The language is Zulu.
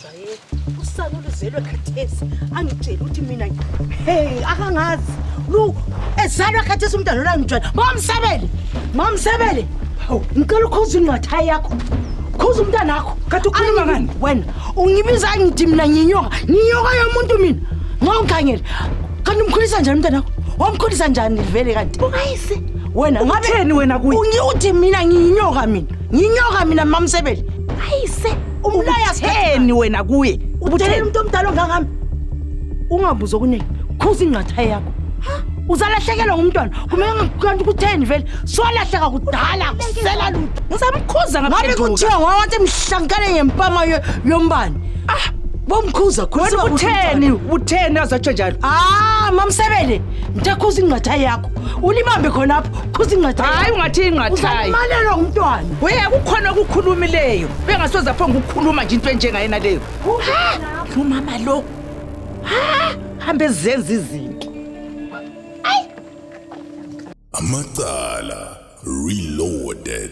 Ngijwayele usana oluzelwe khathesi angitsheli ukuthi mina hey akangazi lu ezalwa khathesi umntwana lona ngijwayele. Mamsebele, mamsebele. Hawu, ngicela ukhuza ingqatha yakho. Khuza umntwana wakho. Kanti ukhuluma ngani? Wena ungibiza ngithi mina nginyoka. Nginyoka yomuntu mina. Ngongikhangele. Kanti umkhulisa njani umntwana wakho? Wamkhulisa njani vele kanti? Ungayise. Wena ngabe Utheni wena kuye? Ungiuthi mina ngiyinyoka mina. Ngiyinyoka mina mamsebele. Ayise. Umlaya Utheni wena kuye? Udelela umuntu omdala ongangami. Ungabuzi okuningi. Khuza ingqatha yakho. Uzalahlekelwa ngumntwana. Kumele kanti kutheni vele? Swalahleka kudala kusela lutho. Ngizamkhuza Ngabe ngaphenduka. kuthiwa wawathi mhlankane ngempama yombane. Ah, bomkhuza Wena khulisa utheni? Utheni azatsho njalo? Ah, mamsebele. Ngithe khuza ingqatha yakho. Ulibambe khonapho. Khuza ingqatha. Hayi ungathi ingqathayi. Uzalimalelwa ngumntwana. Uye kukhona okukhulumileyo. Bengasoze apho ngokukhuluma nje into enjengayena leyo. Ha! Lo mama lo. Ha! Hambe zenza izinto. Amacala Reloaded.